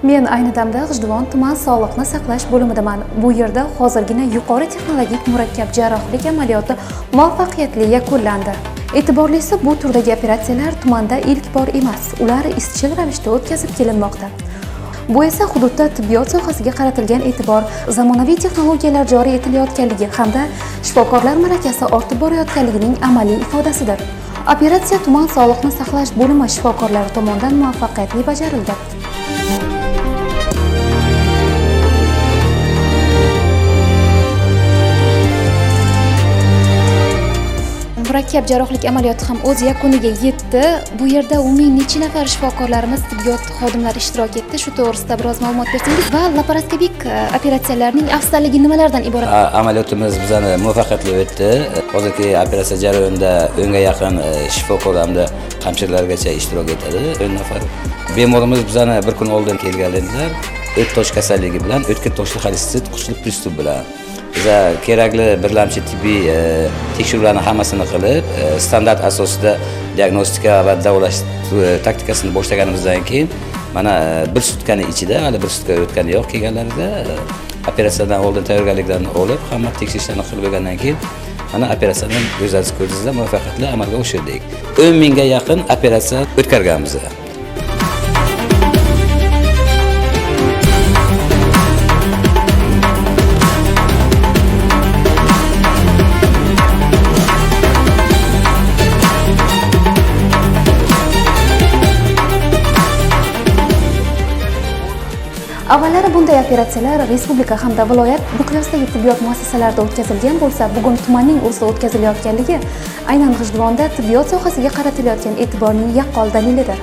Men ayni damda G'ijduvon tuman sog'liqni saqlash bo'limidaman. Bu yerda hozirgina yuqori texnologik murakkab jarrohlik amaliyoti muvaffaqiyatli yakunlandi. E'tiborlisi, bu turdagi operatsiyalar tumanda ilk bor emas, ular izchil ravishda o'tkazib kelinmoqda. Bu esa hududda tibbiyot sohasiga qaratilgan e'tibor, zamonaviy texnologiyalar joriy etilayotganligi hamda shifokorlar malakasi ortib borayotganligining amaliy ifodasidir. Operatsiya tuman sog'liqni saqlash bo'limi shifokorlari tomonidan muvaffaqiyatli bajarildi. Murakkab jarrohlik amaliyoti ham o'z yakuniga yetdi. Bu yerda umumiy necha nafar shifokorlarimiz, tibbiyot xodimlari ishtirok etdi? Shu to'g'risida biroz ma'lumot bersangiz va laparoskopik operatsiyalarning afzalligi nimalardan iborat? Amaliyotimiz bizani muvaffaqiyatli o'tdi. Hozirgi operatsiya jarayonida 10ga yaqin shifokor hamda hamshiralargacha ishtirok etadi. 10 nafar bemorimiz bizani bir kun oldin kelgan edilar. O't tosh kasalligi bilan, o'tkir toshli xolestitsit kuchli pristup bilan. Biza kerakli birlamchi tibbiy tekshiruvlarni hammasini qilib, standart asosida diagnostika va davolash taktikasini boshlaganimizdan keyin mana bir sutkani ichida, hali bir sutka o'tgani yo'q kelganlarida operatsiyadan oldin tayyorgarliklarni olib, hamma tekshirishlarni qilib bo'lgandan keyin mana operatsiyani o'zingiz ko'rdingizlar, muvaffaqiyatli amalga oshirdik. 10 mingga yaqin operatsiya o'tkazganmiz. Avvallari bunday operatsiyalar respublika hamda viloyat miqyosidagi tibbiyot muassasalarida o'tkazilgan bo'lsa, bugun tumanning o'zida o'tkazilayotganligi aynan G'ijduvonda tibbiyot sohasiga qaratilayotgan e'tiborning yaqqol dalilidir.